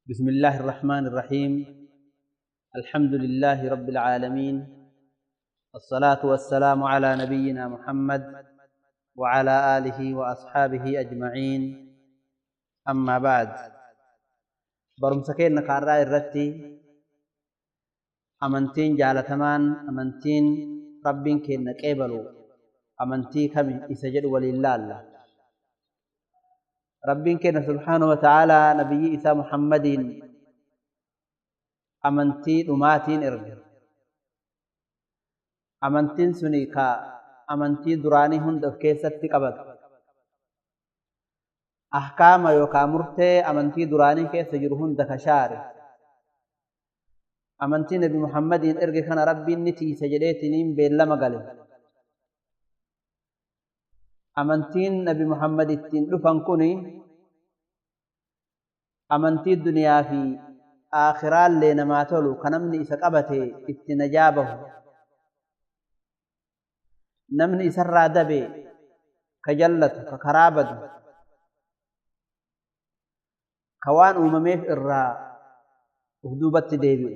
بسم الله الرحمن الرحيم. الحمد لله رب العالمين، الصلاة والسلام على نبينا محمد وعلى آله وأصحابه أجمعين. أما بعد، برمسكين نقرأ الرتي أمنتين جالتمان أمنتين ربين كين نقبلوا أمنتي كم إسجد ولله ربين كين سبحانه وتعالى نبي إسا محمد أمنتي أماتين إرجع أمنتين سنيكا أمنتي دراني هند كيست قبض أحكام يوكا مرتي أمنتي دراني كيس جرهن دكشاري أمنتي نبي محمد إرجع كان ربي نتي سجدتنين بين قال أمنتين نبي محمد التين لفن كوني أمنتي الدنيا في آخرال لنما تولو كنمني إسقبته اتنجابه نمني إسر دبي كجلته ككرابته كوان أمميف إرى أهدوبت ديبي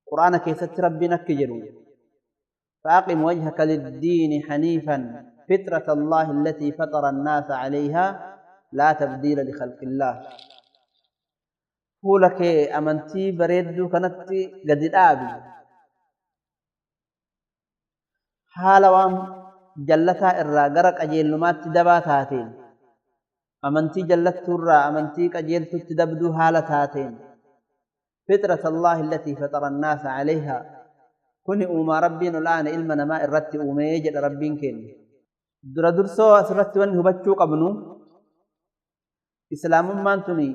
قرآن كيست ربنا كجلو فأقم وجهك للدين حنيفا فطرة الله التي فطر الناس عليها لا تبديل لخلق الله. فولك أمنتي بريدو كانت قد الآبي حالوام جلتا إرى غرق أجيل لمات دباتاتين أمنتي جلت الرى أمنتي أجيل تدبدو حالتاتين فطرة الله التي فطر الناس عليها. كوني أوما ربين الآن إلمنا ما إردت أوما يجد ربين كين در درسو أسرت وانه بچو قبنو إسلام مانتني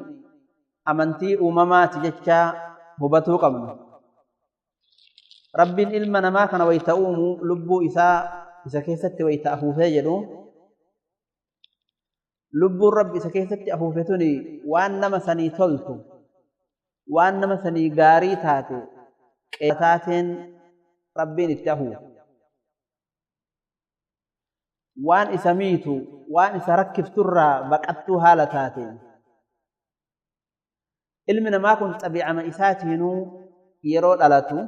أمنتي أوما ما تجتشا هبتو قبنو ربين إلمنا ما كان ويتأومو لبو إساء إسا كيست ويتأفو فيجدو لبو الرب إسا كيست أفو فتني وأنما سني تلتو وأنما سني غاري تاتي تاتين ربين اتهو وان اسميتو وان اسركف ترى بقتو هالتاتين علمنا ما كنت طبيعة ما اساتينو يرو دلاتو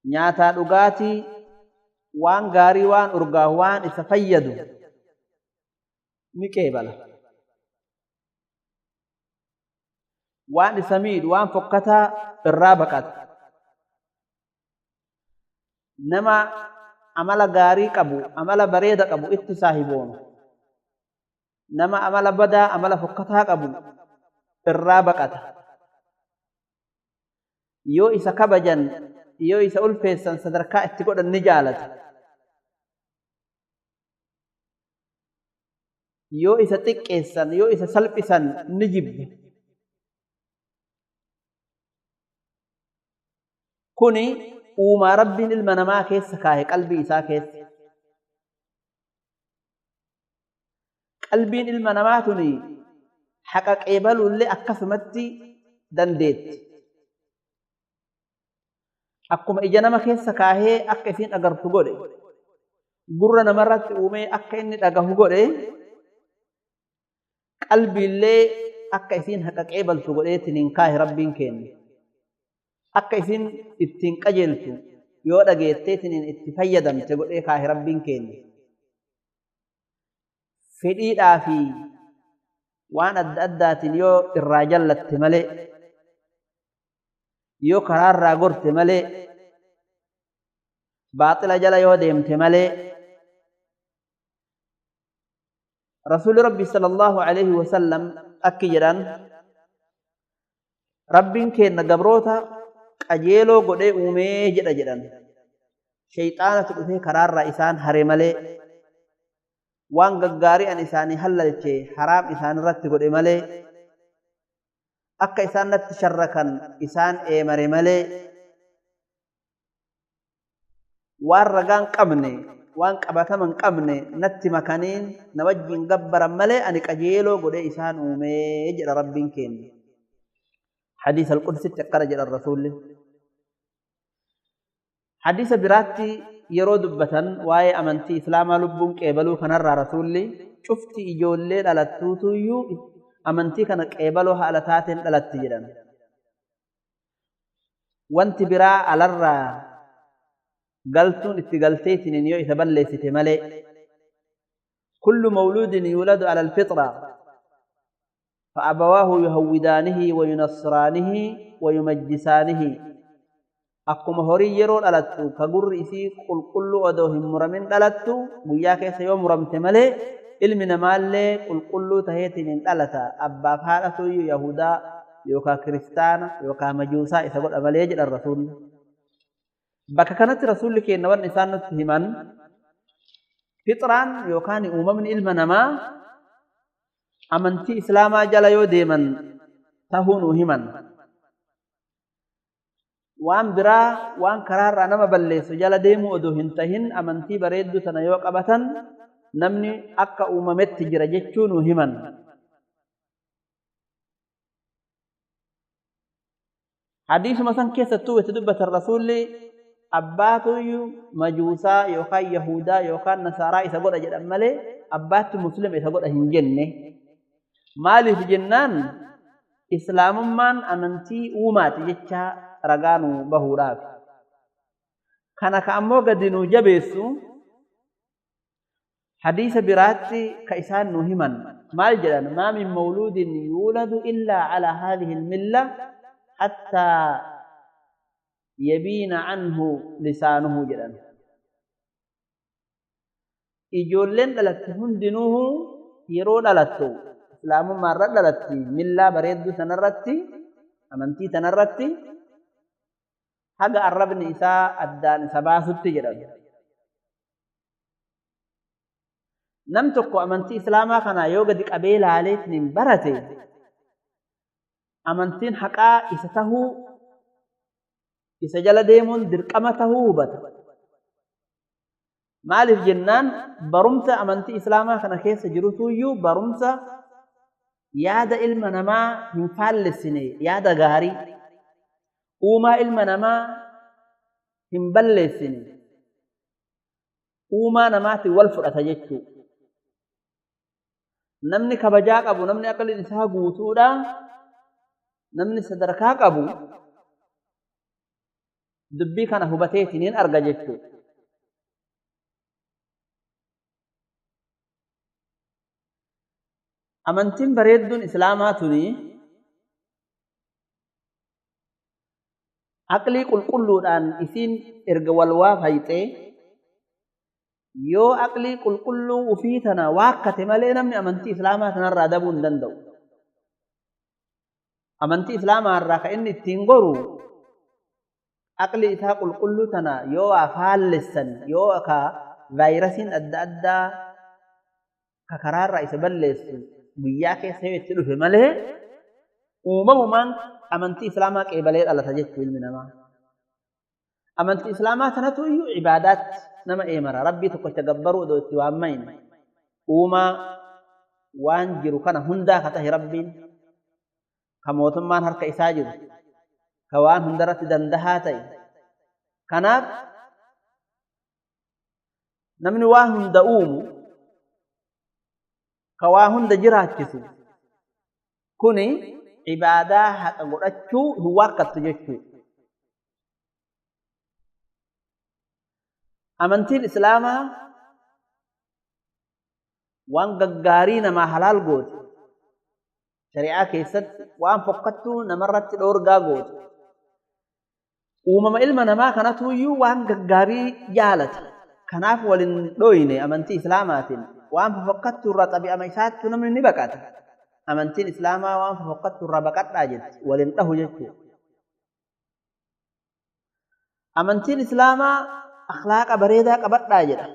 نياتا دغاتي وان غاري وان ارغا وان اسفيدو نيكيبلا وان اسميد وان فقتا الرابقات نما عمل غاري قبو عمل بريد قبو اتساهبون نما عمل بدا عمل فقتها قبو الرابقات يو إسا كبجن يو إسا ألفيسن صدركا اتقود النجالة يو إسا تكيسن يو إسا سلفسن نجب كوني وما ربين المنما كيس كاه قلبي إسا كيس قلبين المنما تني حقق إبلو اللي أكسمتي دنديت أكما إجنما كيس كاه أكسين أقرتو قولي قرنا مرت أمي أكين أقهو قولي قلبي اللي أكسين حقق إبلو قولي تنين كاه ربين كين akka isin ittiin qajeeltu yoo dhageetteetiniin itti fayyadamte godhee kaahe rabbiin keenya fedhiidhaa fi waan adda addaatiin yoo irraa jallatte malee yoo karaarraa gorte malee baaxila jala yoo deemte malee rasuuli rabbi sallallahu alaihi wasallam akki jedhan rabbiin keenya gabroota qajeeloo godhee uumee jedha jedhan shayxaanatu dhufee karaarraa isaan hare malee waan gaggaarii an isaanii hallalche haraam isaan irratti godhe malee akka isaan natti sharrakan isaan eemare malee waan ragaan qabne waan qabataman qabne natti makaniin na wajjin gabbaran malee ani qajeeloo godhee isaan uumee jedha rabbiin keenya. حديث القدس تقرأ جل الرسول حديث براتي يرو دبتن واي أمنتي إسلاما لبون كيبلو كنرى رسولي شفتي إجولي لالتوتو يو Amantii kana qeebaloo haala taateen dhalatti jedhan. Wanti biraa alarraa galtuun itti galteetiniin yoo isa balleessite malee. Kullu mawluudin yuuladu ala alfitra فأبواه يهودانه وينصرانه ويمجسانه. Akkuma horii yeroo dhalattu ka gurri isii qulqulluu odoo hin muramin dhalattu guyyaa keessa yoo muramte malee ilmi namaallee qulqulluu taheetiin hin dhalata. Abbaaf haadhatu iyyuu Yahudaa yookaan Kiristaana yookaan Majuusaa isa godha malee jedhan Rasuulli. Bakka kanatti Rasuulli keenya wanni isaan nutti himan fixraan yookaan uumamni ilma namaa amantii Islaamaa jala yoo deeman tahuu nu himan. Waan biraa waan karaarraa nama balleessu jala deemuu odoo hin tahin amantii bareedduu tana yoo qabatan namni akka uumametti jira jechuu nu himan. Hadiisuma san keessattuu itti dubbatan Rasuulli abbaatuyyuu Majuusaa yookaan Yahudaa yookaan Nasaaraa isa godha jedhan malee abbaatti Muslima isa godha hin jenne. Maaliif jennaan Islaamummaan amantii uumaati jecha ragaa nu bahuudhaaf. Kana ka ammoo gadi nu jabeessu hadiisa biraatti ka isaan nu himan maal jedhan? Maa min mawluudin yuuladu illaa calaa haadhihi almilla hattaa yabiina canhu lisaanuhu jedhan. Ijoolleen dhalatte hundinuu yeroo dhalattu Islaamummaarra dhalatti millaa bareedduu sanarratti amantii tanarratti haga arrabni isaa addaan isa baasutti jedhan. Nam tokko amantii Islaamaa kana yoo gadi qabee ilaaleetiin barate amantiin haqaa isa tahuu isa jala deemuun dirqama tahuu hubata. Maaliif jennaan barumsa amantii Islaamaa kana keessa jirutuyyuu barumsa yaada ilma namaa hin faallessine, yaada gaarii uumaa ilma namaa hin balleessine, uumaa namaatiin wal fudhata jechuu. Namni kabajaa qabu, namni aqliin isaa guutuudha, namni sadarkaa qabu dubbii kana hubateetiniin arga jechuu. Amantiin bareedduun Islaamaa tuni aqlii qulqulluudhaan isiin erga wal waafayxee yoo aqlii qulqulluu ufii tana waakkate malee namni amantii Islaamaa tanarraa dabuu hin danda'u. Amantii Islaamaa irraa ka inni ittiin goru aqlii isaa qulqulluu tana yoo waa faallessan yoo ka vaayirasiin adda addaa ka karaarraa isa balleessu guyyaa keessa yoo itti dhufe malee uumamumaan amantii Islaamaa qeebalee dhalata jechuu ilmi namaa. Amantii Islaamaa tanatu iyyuu ibaadaatti nama eemara. Rabbii tokkocha gabbaruu odoo itti waammayin uumaa waan jiru kana hundaa ka tahe Rabbiin ka mootummaan harka isaa jiru ka waan hundarratti dandahaa ta'e. Kanaaf namni waa hunda uumu ka waa hunda jiraachisu kuni ibaadaa haqa godhachuu hin waakkattu jechuu. Amantiin Islaamaa waan gaggaarii namaa halaal goote, shari'aa keessatti waan fokkattuu namarratti dhoorgaa goote. Uumama ilma namaa kanatuyyuu waan gaggaarii jaalata. Kanaaf walin dhooyne amantii Islaamaatiin waan fofokkattuu irraa xabi'ama isaattu namni ni baqata. Amantiin Islaamaa waan fofokkattuu irraa baqadhaa jetti, walin dhahu jechuudha. Amantiin Islaamaa akhlaaqa bareedaa qabadhaa jedha.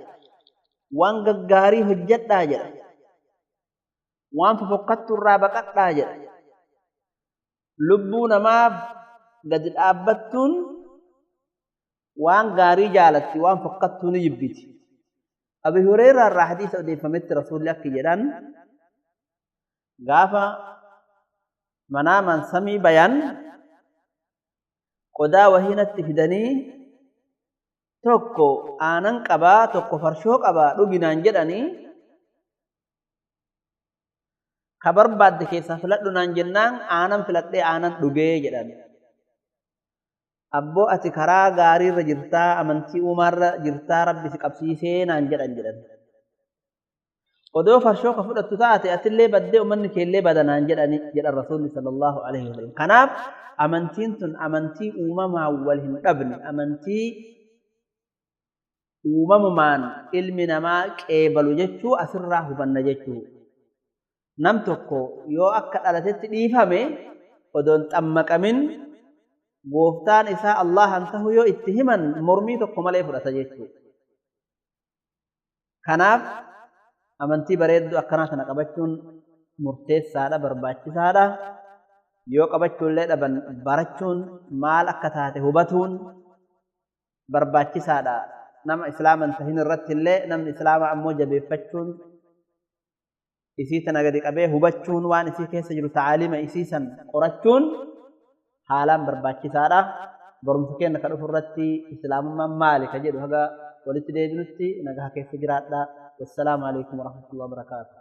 Waan gaggaarii hojjedhaa jedha. Waan fofokkattuu irraa baqadhaa jedha. Lubbuu namaa gadi dhaabbattuun waan gaarii jaalatti, waan fokkattuu ni jibbiti. Abi Hureyraa irraa hadiisa odeeffametti Rasuulli akki jedhan gaafa manaamaan samii bayan qodaa wahiinatti fidanii tokko aanan qabaa tokko farshoo qabaa dhuginaan jedhanii Ka barbaadde keessaa filadhu naan jennaan aanan filadhee aanan dhugee jedhan. Abboo ati karaa gaariirra jirtaa, amantii uumaarra jirtaa, rabbi si qabsiisee naan jedhan jedhan. Odoo farshoo ka fudhattu taate atillee baddee uummanni keellee bada naan jedhani jedhan Rasuulli sallallahu alaihi wasallam. Kanaaf amantiin tun amantii uumamaan wal hin dhabne, amantii uumamumaan ilmi namaa qeebalu jechuu asirraa hubanna jechuu. Nam tokko yoo akka dhalatetti dhiifame odoon xammaqamin gooftaan isaa Allahan tahu yoo itti himan mormii tokko malee fudhata jechuu. Kanaaf amantii bareedduu akkanaa kana qabachuun murteessaadha, barbaachisaadha. Yoo qabachuullee dhaban barachuun maal akka taate hubatuun barbaachisaadha. Nama islaama hin tahin irratti illee namni islaama ammoo jabeeffachuun isii tana gadi qabee hubachuun waan isii keessa jiru ta'aalima isii san qorachuun haalaan barbaachisaadha. Barumsa keenya ka dhufu irratti islaamummaan maali ka jedhu haga walitti deebinutti nagaa keessa jiraadha. Wassalaamu alaikum warahmatullahi wabarakaatuh.